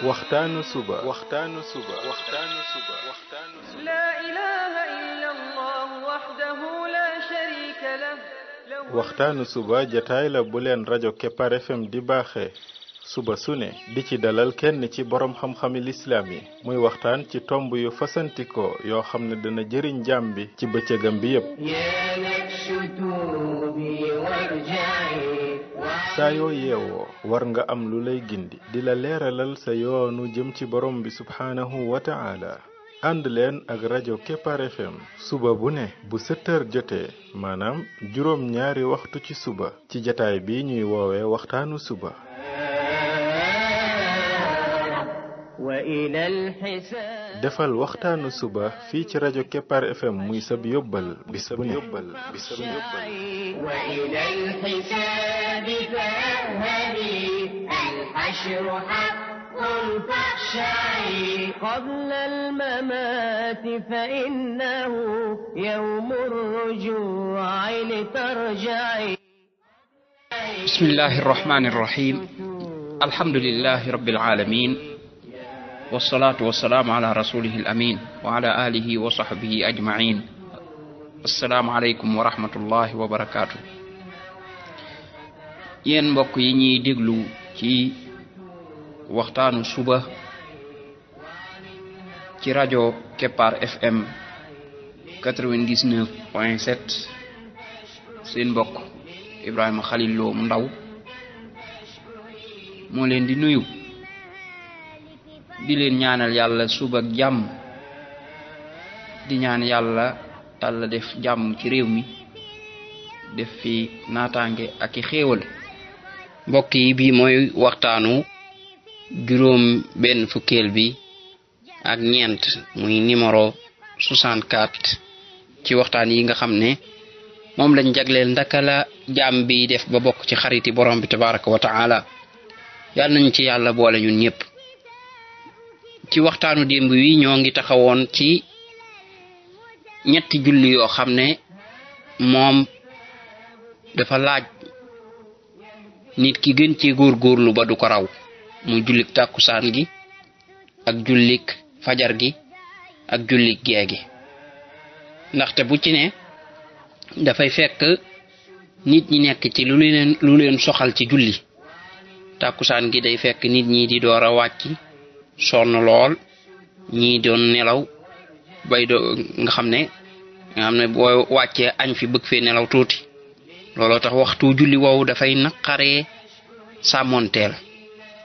waxtaanu suba لا إله إلا الله وحده لا شريك له waxtaanu suba jataay la bu leen rajo Kepar FM di baaxee suba su ne di ci dalal kenn ci borom xam-xami lislaam yi muy waxtaan ci tomb yu fasantikoo yoo xam ne dana jëriñ jaam bi ci bëccëgam bi yépp saa yoo yeewoo war nga am lu lay gindi di la leeralal sa yoonu jëm ci borom bi subhaanahu wa ta'ala ànd leen ak rajo Kepar FM suba bu ne bu 7 heures jotee maanaam juróom ñaari waxtu ci suba ci jataay bi ñuy woowee waxtaanu suba defal waxtaanu suba fii ci rajo Kepar FM muy sab yóbbal bis bu ne قبل الممات فإنه يوم الرجوع لترجعي بسم الله الرحمن الرحيم الحمد لله رب العالمين والصلاة والسلام على رسوله الأمين وعلى آله وصحبه أجمعين السلام عليكم ورحمة الله وبركاته yen mbokk yi ñuy déglu ci waxtaanu suba ci rajo Kepar FM 99.7 seen mbokk Ibrahima Khalil Lo mu ndaw moo leen di nuyu di leen ñaanal yàlla suba ak jàmm di ñaan yàlla def jàmm ci réew mi def fi naataange ak i xéewal mbokk yi bii mooy waxtaanu juróom benn fukkeel bi ak ñeent muy numéro 64 ci waxtaan yi nga xam ne moom lañ jagleel ndaka la jaam bi def ba bokk ci xariti borom bi tabaraka wa taala yàlla nañu ci yàlla boole ñun ñëpp ci waxtaanu démb wi ñoo ngi taxawoon ci ñetti julli yoo xam ne moom dafa laaj nit ki gën ci góorgóorlu ba du ko raw muy jullik tàkkusaan gi ak jullik fajar gi ak jullik gee gi ndaxte bu ci ne dafay fekk nit ñi nekk ci lu leen soxal ci julli tàkkusaan gi day fekk nit ñi di door a wàcc sonn lool ñii doon nelaw bay nga xam ne boo wàccee añ fi bëgg fee nelaw tuuti looloo tax waxtu julli woowu dafay naqaree sàmmonteel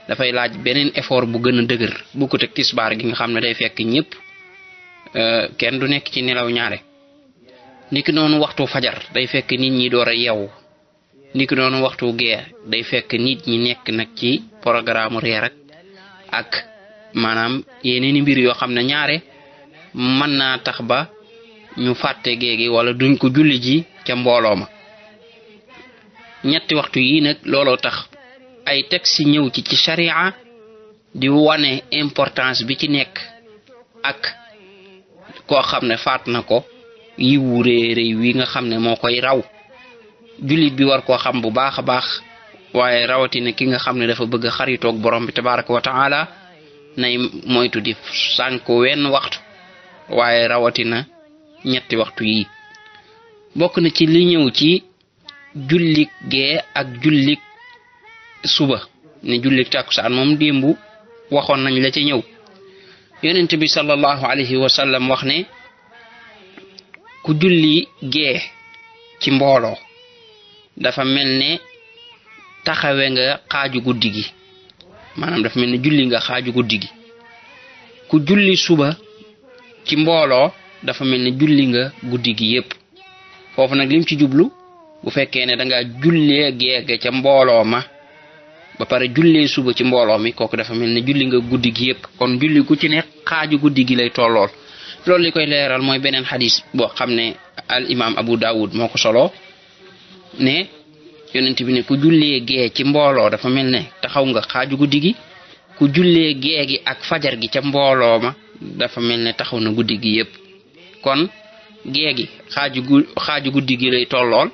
dafay laaj beneen effort bu gën a dëgër bu ko teg tisbaar gi nga xam ne day fekk ñëpp kenn du nekk ci nelaw ñaare niki noonu waxtu fajar day fekk nit ñi door a yeewu niki noonu waxtu gee day fekk nit ñi nekk nag ci programme reer ak maanaam yeneeni mbir yoo xam ne ñaare mën naa tax ba ñu fàtte géegi wala duñ ko julli ji ca mbooloo ma ñetti waxtu yi nag looloo tax ay texte ñëw ci sharia di wane importance bi ci nekk ak koo xam ne faat na ko yiwu réy wi nga xam ne moo koy raw jullit bi war koo xam bu baax a baax waaye rawatina ki nga xam ne dafa bëgg xaritoog borom bi tabaraka wa taala nay moytu di sànku wenn waxtu waaye rawatina ñetti waxtu yi bokk na ci li ñëw ci jullik gee ak jullik suba ne jullik tàkkusaan moom démbu waxoon nañ la ci ñëw yonent bi sallallahu alayhi wa sallam wax ne ku julli gee ci mbooloo dafa mel ne taxawe nga xaaju guddi gi maanaam dafa mel ne julli nga xaaju guddi gi ku julli suba ci mbooloo dafa mel ne julli nga guddi gi yépp foofu nag lim ci jublu bu fekkee ne da nga jullee geege ca mbooloo ma ba pare jullee suba ci mbooloo mi kooku dafa mel ne julli nga guddi gi yépp kon julli ku ci ne xaaju guddi gi lay tollool loolu li koy leeral mooy beneen xadis boo xam ne al imam Abu Dawud moo ko solo ne yonent bi ne ku jullee gee ci mbooloo dafa mel ne taxaw nga xaaju guddi gi ku jullee gee gi ak fajar gi ca mbooloo ma dafa mel ne taxaw na guddi gi yépp kon gee gi xaaju guddi gi lay tollool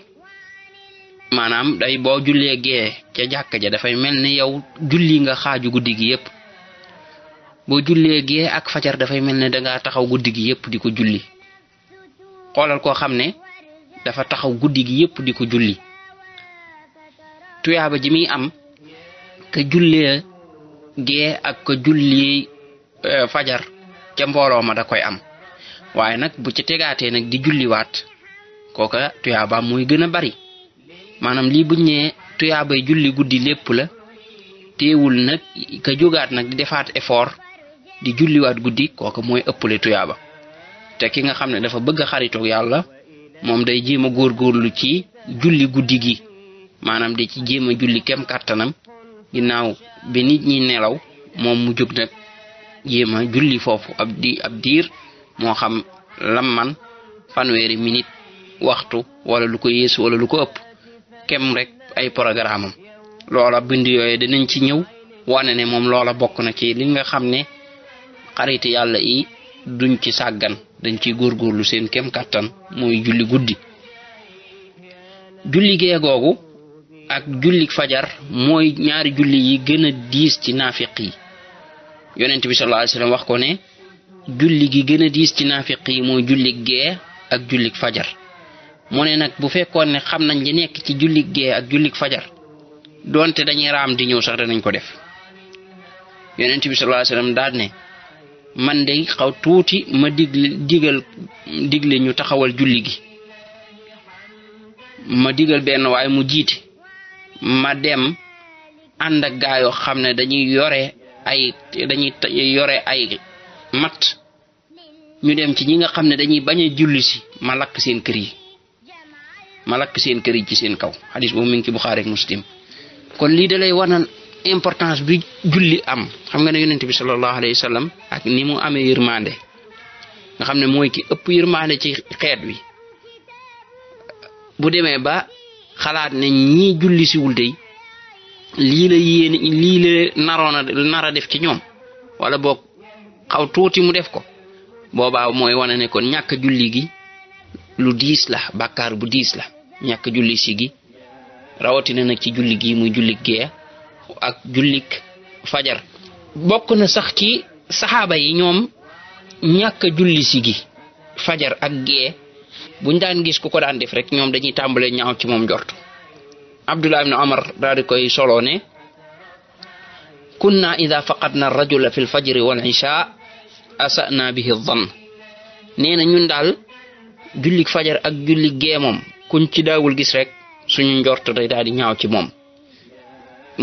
maanaam day boo jullee gee ca jàkka ja dafay mel ne yow julli nga xaaju guddi gi yépp boo jullee gee ak fajar dafay mel ne dangaa taxaw guddi gi yépp di ko julli xoolal koo xam ne dafa taxaw guddi gi yépp di ko julli tuyaaba ji muy am ka jullee gee ak ka julli fajar ca mbooloo ma da koy am waaye nag bu ci tegaatee nag di julliwaat kooka tuyaabaam mooy gën a bari maanaam lii buñ ne tuyaabay julli guddi lépp la teewul nag ka jógaat nag di defaat effort di julliwaat guddi kooka mooy ëppale tuyaaba te ki nga xam ne dafa bëgg a xaritoog yàlla moom day jéem a góorgóorlu ci julli guddi gi maanaam di ci jéem a julli kem kàttanam ginnaaw bi nit ñi nelaw moom mu jóg nag jéem a julli foofu ab diir moo xam lam man fanweeri minute waxtu wala lu ko yeesu wala lu ko ëpp kem rek ay programme am loola bind yooyu dinañ ci ñëw wane ne moom loola bokk na ci li nga xam ne xariti yàlla yi duñ ci sàggan dañ ciy góorgóorlu seen kem kàttan mooy julli guddi julli gee googu ak julli fajar mooy ñaari julli yi gën a diis ci naafiq yi yonent bi sallallahu alayhi wasallam wax ko ne julli gi gën a diis ci naafiq yi mooy julli gee ak julli fajar mu ne nag bu fekkoon ne xam nañ li nekk ci julli gee ak julli fajar donte dañuy raam di ñëw sax danañ ko def yonent bi sallallahu alayhi wasallam daal ne man de xaw tuuti ma digle ñu taxawal julli gi ma digal benn waaye mu jiite ma dem ànd ak gaa yoo xam ne dañuy yore ay mat ñu dem ci ñi nga xam ne dañuy bañ a julli si ma lakk seen kër yi ci seen kaw hadis boobu mi ngi ci Bukhari ak Muslim kon lii da lay wanal importance bi julli am xam nga ne yonent bi sallallahu alayhi wasallam ak ni mu amee yërmande nga xam ne mooy ki ëpp yërmande ci xeet wi bu demee ba xalaat ne ñii julli siwul day lii la nara def ci ñoom wala boog xaw tuuti mu def ko boobaa mooy wane ne kon ñàkk julli gi lu diis la bàkkaar bu diis la ñàkk julli si gi rawatina nag ci julli gi muy julli gee ak jullik fajar bokk na sax ci saxaaba yi ñoom ñàkk julli si gi fajar ak gee buñ daan gis ku ko daan def rek ñoom dañuy tàmbalee ñaaw ci moom njort Abdullah ibn Umar daal di koy solo ne kunna idha faqadna ar-rajula fi al-fajr wal-isha asa'na bihi adh-dhann nee na ñun daal jullik fajar ak jullik gee moom kuñ ci daawul gis rek suñu njort day daal di ñaaw ci moom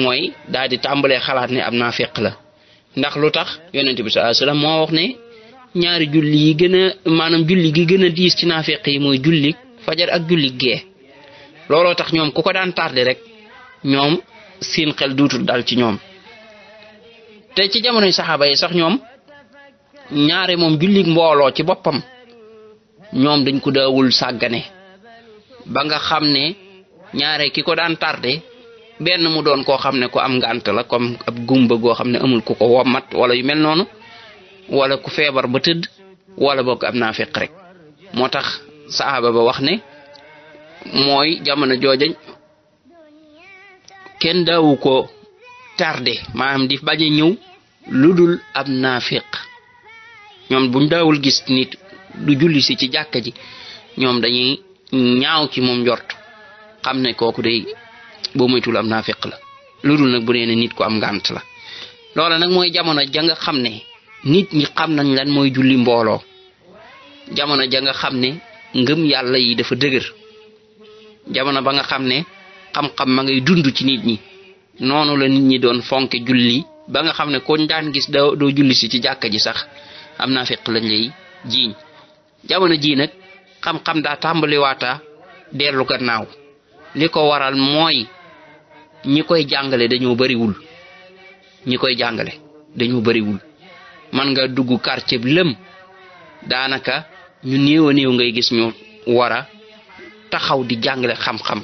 mooy daal di tàmbalee xalaat ne am naafiq la ndax lu tax yonent bi sallallahu alayhi wasallam moo wax ne ñaari julli yi gën a maanaam julli gi gën a diis ci naafiq yi mooy jullik fajar ak jullik gee looloo tax ñoom ku ko daan tardé rek ñoom seen xel duutul dal ci ñoom te ci jamonoy saxaaba yi sax ñoom ñaare moom jullik mbooloo ci boppam ñoom dañ ko daawul sàggane ba nga xam ne ñaare ki ko daan tardé benn mu doon koo xam ne ko am ngànt la comme ab gumba goo xam ne amul ku ko wommat wala yu mel noonu wala ku feebar ba tëdd wala boog am naafiq rek moo tax saxaaba ba wax ne mooy jamono jooja kenn daawu ko tardé maanaam di bañ a ñëw lu dul ab naafiq ñoom buñ daawul gis nit du julli si ci jàkka ji ñoom dañuy ñaaw ci moom njort xam ne kooku day boo moytul am naafiq la lu dul nag bu dee ne nit ko am ngànt la loola nag mooy jamono ja nga xam ne nit ñi xam nañ lan mooy julli mbooloo jamono ja nga xam ne ngëm yàlla yi dafa dëgër jamono ba nga xam ne xam-xam ma ngay dund ci nit ñi noonu la nit ñi doon fonke julli ba nga xam ne koñ daan gis doo julli si ci jàkka ji sax am naafiq lañ lay jiiñ jamono ji nag xam-xam daa tàmbaliwaata dellu gannaaw li ko waral mooy ñi koy jàngale dañoo bariwul man nga dugg quartier bi lëm daanaka ñu néew a néew ngay gis ñu wara taxaw di jàngale xam-xam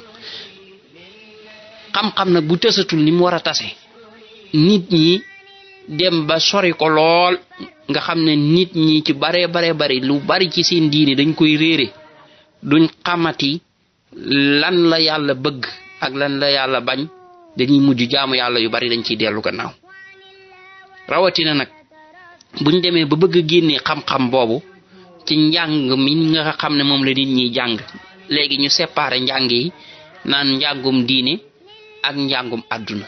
nag bu tësatul ni mu war a tase nit ñi dem ba sori ko lool nga xam ne nit ñi ci bare lu bari ci seen diine dañ koy réere duñ xamati lan la yàlla bëgg ak lan la yàlla bañ dañuy mujj jaamu yàlla yu bari dañ ciy dellu gannaaw rawatina nag buñ demee ba bëgg génnee xam-xam boobu ci njàng mi nga xam ne moom la nit ñi jàng léegi ñu séparé njàng yi naan njàngum diine ak njàngum àdduna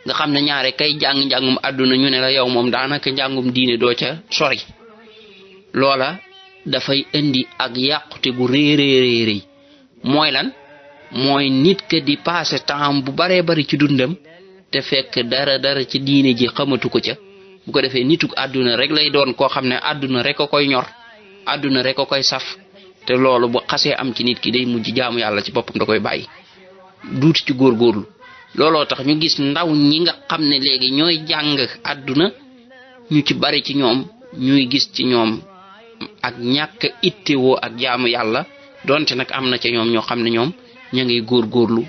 nga xam ne ñaare kay jàng njàngum àdduna ñu ne la yow moom daanaka njàngum diine doo ca sori loola dafay indi ak yàqute gu réeréeréeréy mooy lan mooy nit ke di passé temps bu baree bari ci dundam te fekk dara ci diine ji xamatu ko ca bu ko defee nituk àdduna rek lay doon koo xam ne àdduna rek a koy ñor àdduna rek a koy saf te loolu bu xasee am ci nit ki day mujj jaamu yàlla ci boppam da koy bàyyi duuti ci góorgóorlu looloo tax ñu gis ndaw ñi nga xam ne léegi ñooy jàng àdduna ñu ci bari ci ñoom ñuy gis ci ñoom ak ñàkk ittewoo ak jaamu yàlla donte nag am na ca ñoom ñoo xam ne ñoom ña ngay góorgóorlu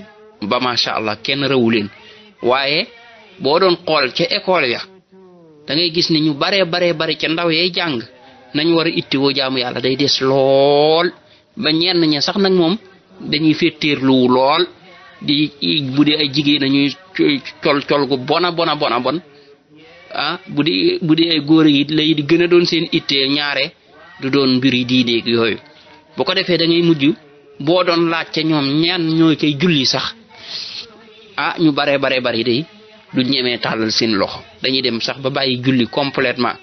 ba macha allah kenn rawu leen waaye boo doon xool ca école ya da ngay gis ne ñu baree bari ca ndaw yay jàng nañ war a ittewoo jaamu yàlla day des lool ba ñenn ña sax nag moom dañuy féeteerlu lool di bu dee ay jigéen ñuy col gu bon bu dee ay góor yi lay di gën a doon seen ittee ñaare du doon mbir yi diineeg yooyu bu ko defee da ngay mujj boo doon laaj ca ñoom ñaan ñooy koy julli sax ñu baree bari day du ñemee tàllal seen loxo dañuy dem sax ba bàyyi julli complètement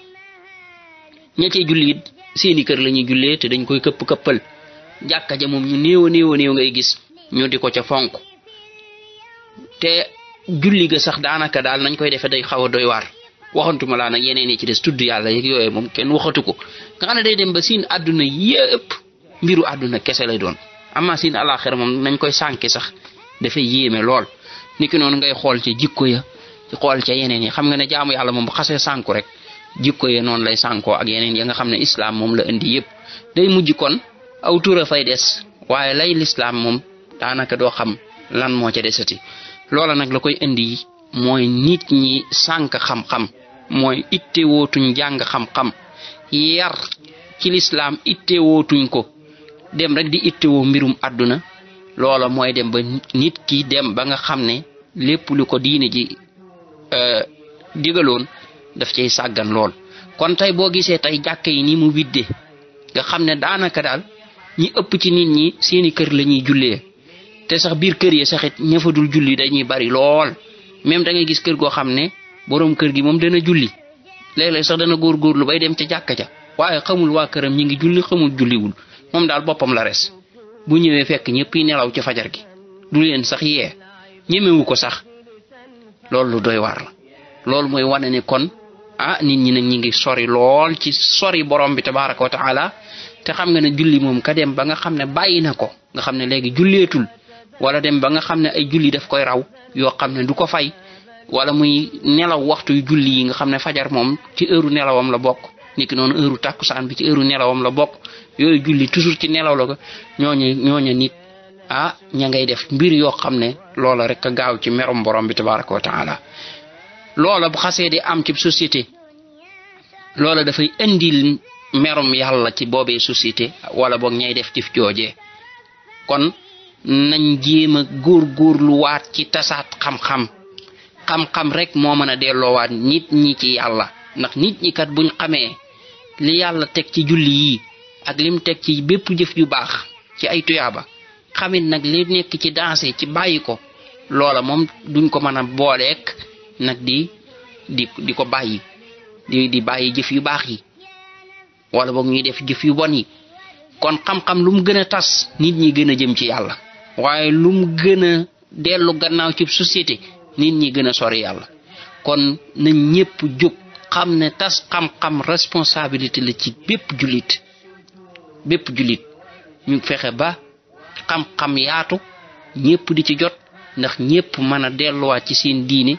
ña cay julli seeni kër la ñuy jullee te dañ koy këppal jàkka ja moom ñu néew ngay gis ñu di ko ca fonk te julli ga sax daanaka daal nañ koy defee day xaw a doy waar waxantuma laa nag yeneen yi ci des tudd yàlla yeeg yooyu moom kenn waxatu ko nga xam ne day dem ba siin àdduna yépp mbiru àdduna kese lay doon amma siin àllaaxira moom nañ koy sànke sax dafay yéeme lool niki noonu ngay xool ca jikko ya xool ca yeneen yi xam nga ne jaamu yàlla moom bu xasee sànku rek jikko ya noonu lay sànkoo ak yeneen ya nga xam ne islam moom la indi yépp day mujj kon aw tura fay des waaye lay lislaam moom daanaka doo xam lan moo ca desati loola nag la koy indi mooy nit ñi sànk xam-xam mooy itte wootuñ jàng xam-xam yar ci lislaam itte wootuñ ko dem rek di itte woo mbirum àdduna loola mooy dem ba nit ki dem ba nga xam ne lépp lu ko diine ji digaloon daf cay sàggan lool kon tey boo gisee tey jàkka yi ni mu widde nga xam ne daanaka daal ñi ëpp ci nit ñi seeni kër la ñuy jullee te sax biir kër yi saxit ña fa dul julli dañuy bari lool même da ngay gis kër goo xam ne borom kër gi moom dana julli léeg-léeg sax dana góorgóorlu bay dem ca jàkka ja waaye xamul waa këram ñi ngi julli xamul julliwul moom daal boppam la res bu ñëwee fekk ñëpp yi nelaw ci fajar gi du leen sax yee ñemewu ko sax loolu lu doy waar la loolu mooy wane ne kon nit ñi nag ñi ngi sori lool ci sori borom bi tabaraka wa taala te xam nga ne julli moom ka dem ba nga xam ne bàyyi na ko nga xam ne léegi julleetul wala dem ba nga xam ne ay julli daf koy raw yoo xam ne du ko fay wala muy nelaw waxtu yu julli yi nga xam ne fajar moom ci heure nelawam la bokk niki noonu heure takkusaan bi ci heure nelawam la bokk yooyu julli toujours ci nelaw la ko ñooña nit ña ngay def mbir yoo xam ne loola rek a gaaw ci merum borom bi tabaraka wa taala loola bu xasee di am ci société loola dafay indil merum yàlla ci boobee société wala boog ñay def tif joojee kon nañ jéem a góorgóorluwaat ci tasaat xam-xam rek moo mën a delloowaat nit ñi ci yàlla ndax nit ñi kat buñ xamee li yàlla teg ci julli yi ak lim teg ci bépp jëf yu baax ci ay tuyaaba xamit nag li nekk ci danse ci bàyyi ko loola moom duñ ko mën a booleek nag di ko bàyyi di bàyyi jëf yu baax yi wala boog ñuy def jëf yu bon yi kon xam-xam lu mu gën a tas nit ñi gën a jëm ci yàlla waaye lu mu gën a dellu gannaaw ci société nit ñi gën a sori yàlla kon na ñépp jóg xam ne tas xam-xam responsabilité la ci bépp jullit ñu fexe ba xam-xam yaatu ñépp di ci jot ndax ñépp mën a delluwaat ci seen diine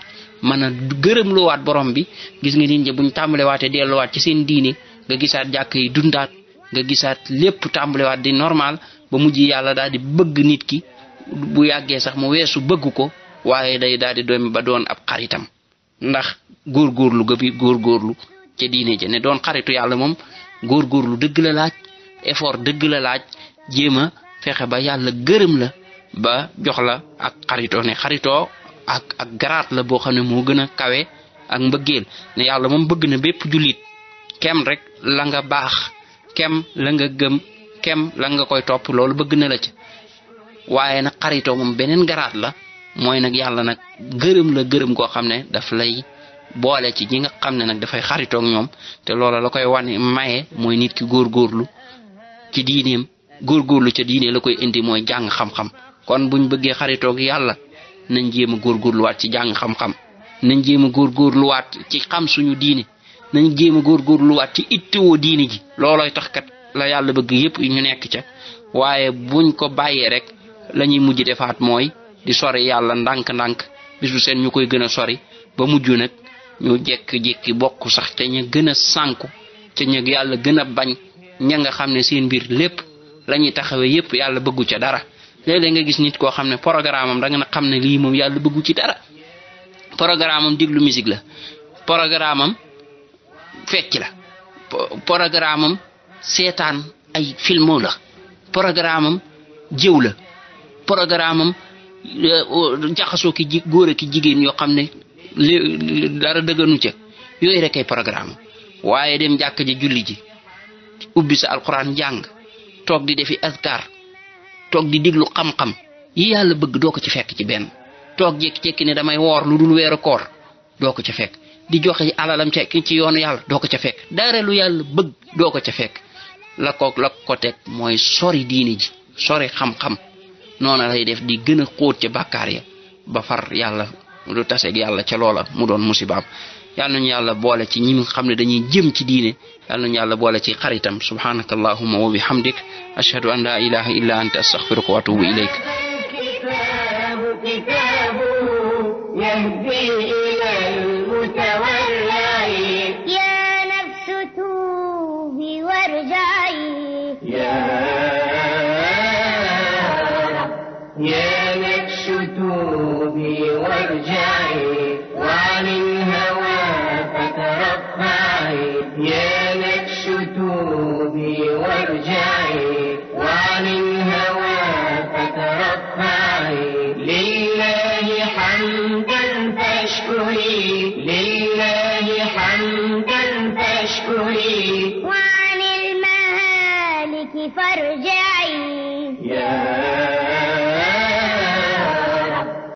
mën a gërëm loowaat borom bi gis nga nit ñi buñ tàmbalewaatee delluwaat ci seen diine nga gisaat jàkk yi dundaat nga gisaat lépp tàmbalewaat di normal ba mujj yàlla daal di bëgg nit ki bu yàggee sax mu weesu bëgg ko waaye day daal di doon ba doon ab xaritam ndax góorgóorlu ga bi góorgóorlu ca diine ja ne doon xaritu yàlla moom góorgóorlu dëgg la laaj effort dëgg la laaj jéem a fexe ba yàlla gërëm la ba jox la ak xaritoo ne xaritoo ak garaat la boo xam ne moo gën a kawe ak mbëggeel ne yàlla moom bëgg na bépp jullit kem rek la nga baax kem la nga gëm kem la nga koy topp loolu bëgg na la ci waaye nag xaritoo moom beneen garaat la mooy nag yàlla nag gërëm la gërëm koo xam ne daf lay boole ci ñi nga xam ne nag dafay xaritoog ñoom te loola la koy wane maye mooy nit ki góorgóorlu ci diineem góorgóorlu ca diine la koy indi mooy jàng xam-xam kon buñ bëggee xaritoog yàlla nañ jéem a góorgóorluwaat ci jàng xam-xam nañ jéem a góorgóorluwaat ci xam suñu diine nañ jéem a góorgóorluwaat ci ittewoo diine ji loolooy tax kat la yàlla bëgg yépp ñu nekk ca waaye buñ ko bàyyee rek la ñuy mujj defaat mooy di sori yàlla ndànk-ndànk bis bu seen ñu koy gën a sori ba mujj nag ñu jekki-jekki bokk sax te ña gën a sànku te ña yàlla gën a bañ ña nga xam ne seen mbir lépp la ñuy taxawee yépp yàlla bëggu ca dara léeg-léeg nga gis nit koo xam ne programme am da nga na xam ne lii moom yàlla bëggu ci dara programme am déglu musique la programme am fecc la programme am seetaan ay filmo la programme am jëw la programme am jaxasoo ki góor ak jigéen yoo xam ne dara dëgganu ca yooyu rek ay programme waaye dem jàkk ji julli ji ubbi sa alquran jàng toog di defi azkar toog di diglu xam-xam yi yàlla bëgg doo ko ci fekk ci benn toog jékki-jékki ne damay woor lu dul weeru koor doo ko ca fekk di joxe alalam ci yoonu yàlla doo ko ca fekk dara lu yàlla bëgg doo ko ca fekk la ko teg mooy sori diini ji sori xam-xam noona lay def di gën a xóot ca bàkkaar ya ba far yàlla lu taseeg yàlla ca loola mu doon musibaam yàlla nañu yàlla boole ci ñi xam ne dañuy jëm ci diine yàlla nañu yàlla boole ci xaritam subhanaka allahumma wa bihamdik ashhadu an la ilaha illa anta astaghfiruka wa atubu ilayk يا نفس توبي وارجعي وعن الهوى فترفعي يا نفس توبي وارجعي وعن الهوى فترفعي لله حمدا فاشكري لله حمدا فاشكري وعن المهالك فارجعي